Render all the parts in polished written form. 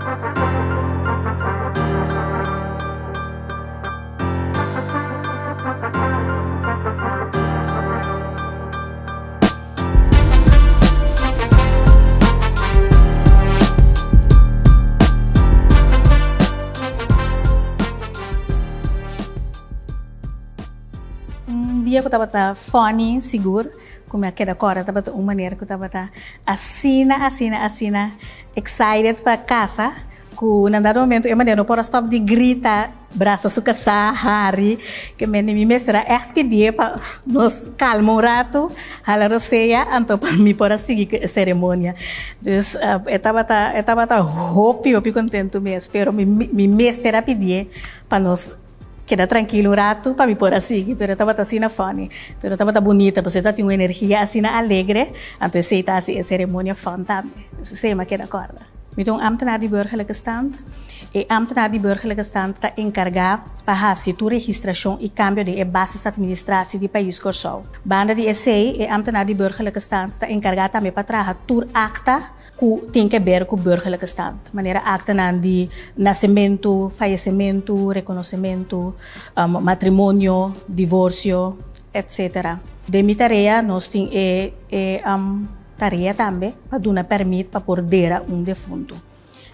Un dia ku tabata funny sigur ku mi a keda kòrda tabata un manera ku tabata asina asina asina excited pa kasa ku na dado momento e manera no por a stòp di grita brasa su kasá hari ke mende mi mester a ègt pidié pa nos kalma un ratu hala rosea anto pa mi por a sigui ku e seremonia dus e tabata e tabata hopi hopi kontentu mes pero mi mi mester a pidié pa nos Keda trankil un ratu pa mi por a sigui, pero e tabata asina funny, pero tabata bunita pasobra e tabatin un energia asina alegre, anto esei ta hasi e ceremonia fun tambe. Dus esei mi a keda corda. Mi ta un ambtenaar di burgerlijke stand. E ambtenaar di burgerlijke stand ta encarga pa hasi tur registracion y cambio den e basisadministratie di pais Corsou. Banda di esei, e ambtenaar di burgerlijke stand ta encarga tambe pa traha tur acta ku tin ke ber ku burgerlijke stand, manera aktanan di nasementu, fayesementu, rekonosementu, matrimonio, divorsio, etsetera. Den mi tarea nos tin e e tarea tambe pa duna pèrmit pa por dera un defuntu.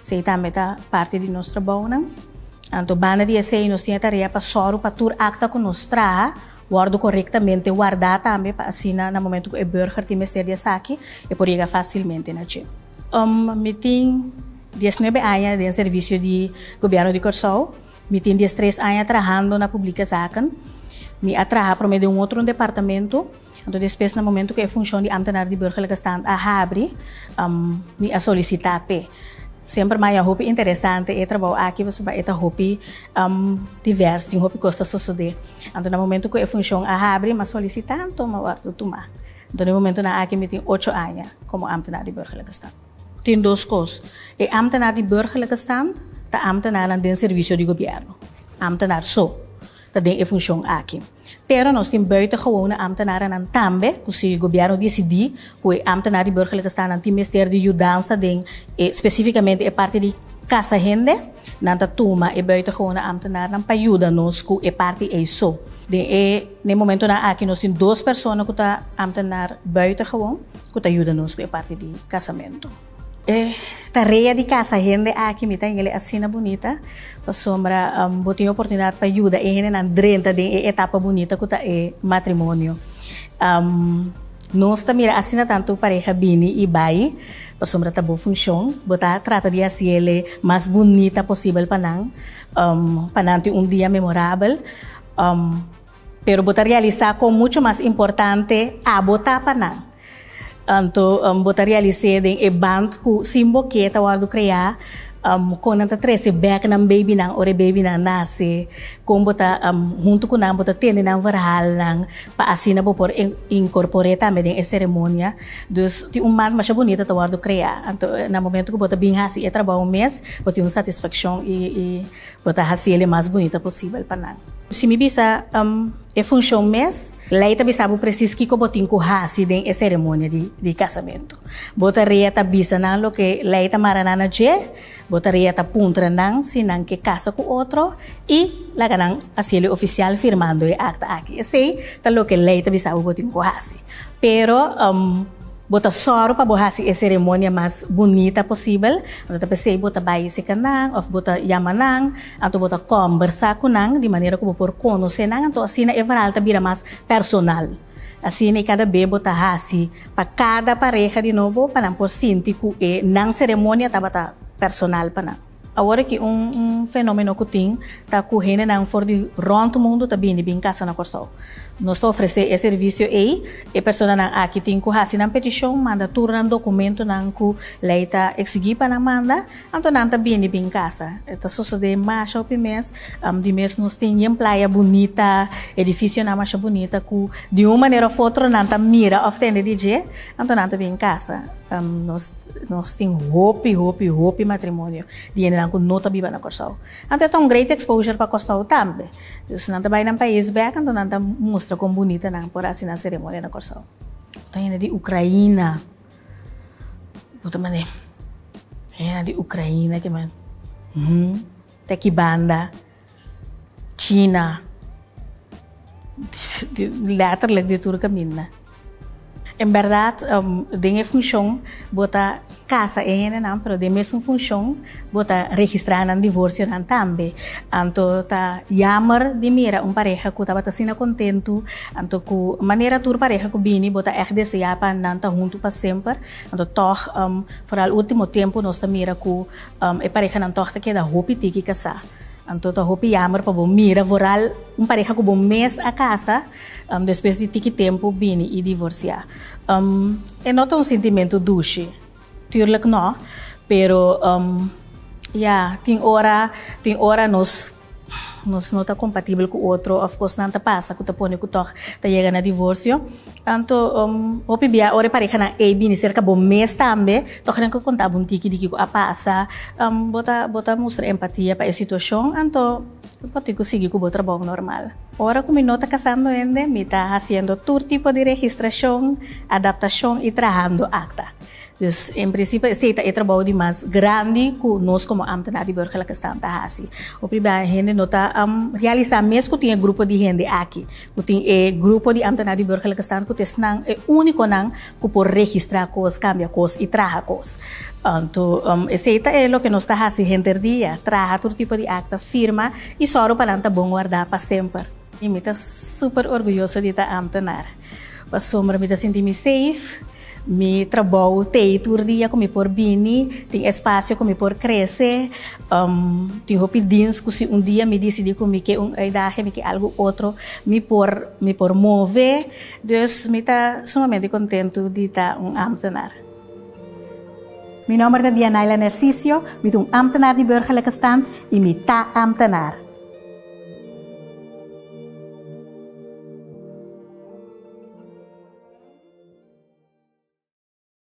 Esei tambe ta parti di nos trabounan. Anto banda di esei nos tin e tarea pa sòru pa tur akta ku nos traha wòrdu korektamente wardá tambe pa asina na momentu ku e burger tin mester di esaki e por yega fásilmente na dje. Mi tin diesnuebe aña den servisio di Gobièrnu di Kòrsou. Mi tin diestres aña trahando na Publieke Zaken. Mi a traha promé den un otro departamento. Anto despues na momento ku e funshon di ambtenaar di burgerlijke stand a habri, mi a solisitá p'e. Semper mi a haña hopi interesante e trabou aki pasobra e ta hopi divers, tin hopi kos ta sosodé. Anto na momento ku e funshon a habri mi a solisitá anto mi a wòrdu tumá. Anto na e momentonan aki mi tin ocho aña komo ambtenaar di burgerlijke stand. Tin dos kos, e ambtenaar di burgerlijke stand ta ambtenaarnan den servisio di gobièrnu, ambtenaar so. Ta den e funshon aki. Pero nos tin buitengewone ambtenarennan tambe ku si gobièrnu disidí ku e ambtenaar di burgerlijke standnan tin mester di yudansa den e spesífikamente e parti di kasa hende, nan ta tuma e buitengewone ambtenaarnan pa yuda nos ku e parti ei so. Den e den e momentonan aki nos tin dos persona ku ta ambtenaar buitengewoon ku ta yuda nos ku e parti di kasamentu. E tarea di casa hende aki mi ta hingele asina bunita pasobra bo tin oportunidad pa yuda e hendenan drenta den e etapa bunita cu ta e matrimonio. Nos ta mira asina tanto pareha bini y bay pasobra ta bo funcion, bo ta trata di haciele mas bunita posibel pa nan, pa nan tin un dia memorabel. Pero bo ta realisa con mucho mas importante abo ta pa nan. Anto bo ta realis'é den e band ku sin bo ke ta wòrdu kreá, kon nan ta trese bèk nan babynan ora e babynan nase, kon bo ta huntu ku nan bo ta tende nan verhaalnan pa asina bo por inkorpor'é tambe den e seremonia. Dus tin un band masha bunita ta wòrdu kreá. Anto na momento ku bo ta bin hasi e trabou mes bo tin un satisfakshon i bo ta hasiel e mas bunita posibel pa nan. Si mi bisa e funshon mes, lei ta bisa bo presis kiko bo tin ku hasi den e seremonia di kasamentu. Bo tarea ta bisa nan loke lei ta mara nan na dje, bo tarea ta puntra nan si nan ke kasa ku otro i laga nan hasiel e ofisial firmando e akta aki. Esei ta loke lei ta bisa bo bo tin ku hasi. Pero bo ta sòru pa bo hasi e seremonia mas bunita posibel, anto ta p'esei bo ta bai seka nan òf bo ta yama nan, anto bo ta kòmbersá ku nan di manera ku bo por konosé nan, anto asina e verhal ta bira mas personal. Asina i kada be bo ta hasi pa kada pareha di nobo pa nan por sinti ku e nan seremonia tabata personal pa nan. Awor aki un fenomeno ku tin ta ku hendenan for di rònt mundu ta bini bin kasa na Kòrsou. Nos ta ofresé e servisio ei. E personanan aki tin ku hasi nan petishon, manda tur nan dokumentonan ku lei ta eksigí pa nan manda, anto nan ta bini bin kasa. E ta sosodé masha hopi mes. Di mes nos tin yen playa bunita, edifisionan masha bunita ku di un manera òf otro nan ta mira òf tende di dje, anto nan ta bin kasa. Nos. Nos tin hopi, hopi, hopi matrimonio di hendenan ku no ta biba na Kòrsou. Anto e ta un great exposure pa Kòrsou tambe. Dus nan ta bai nan pais bèk anto nan ta mustra kon bunita nan por hasi nan seremonia na Kòrsou. Ta hende di Ukraina. Bo ta manda hende di Ukraina ke men. Te ki banda, China, letterlijk di tur kaminda. En bèrdat, den e funshon bo ta kasa e hendenan, pero den mesun funshon bo ta registrá nan divorsionan tambe. Anto ta jammer di mira un pareha ku tabata asina kontentu, anto ku manera tur pareha ku bini bo ta ègt deseá pa nan ta huntu pa semper. Anto tòg, foral último tempu nos ta mira ku e parehanan tòg ta keda hopi tiki kasá. Anto ta hopi jammer pa bo mira foral un pareha ku bo mes a kasa despues di tiki tempu bini i divorsiá. E no ta un sintimentu dushi, tuurlijk no, pero ya, tin ora, tin ora nos nos no ta kompatibel ku otro òf kosnan ta pasa ku ta pone ku tòg ta yega na divorsio. Anto hopi bia ora e parehanan ei bini serka bo mes tambe tòg nan ke konta bo un tiki di kiko a pasa. Bo ta bo ta mustra empatia pa e situashon, anto bo tin ku sigui ku bo trabou normal. Ora ku mi no ta kasando hende, mi ta hasiendo tur tipo di registrashon, adaptashon i trahando akta. Dus en prinsipio esei ta e trabou di mas grandi ku nos komo ambtenaar di burgerlijke stand ta hasi. Hopi bia hende no ta realisá mes ku tin e grupo di hende aki, ku tin e grupo di ambtenaar di burgerlijke stand ku ta esnan e únikonan ku por registrá kos, kambia kos i traha kos. Anto esei ta e loke nos ta hasi henter dia, traha tur tipo di akta, firma i sòru pa nan ta bon wardá pa semper. I mi ta super orguyoso di ta ambtenaar, pasobra mi ta sinti mi safe. Mi trabou t'ei tur dia ku mi por bini, tin espasio ku mi por krese, tin hopi dins ku si un dia mi disidí ku mi ke un uitdaging, mi ke algu otro, mi por mi por move. Dus mi ta sumamente kontentu di ta un ámtenar. Mi nòmber ta Dianaila Narcisio, mi ta un ámtenar di Burgerlijke Stand i mi ta ámtenar.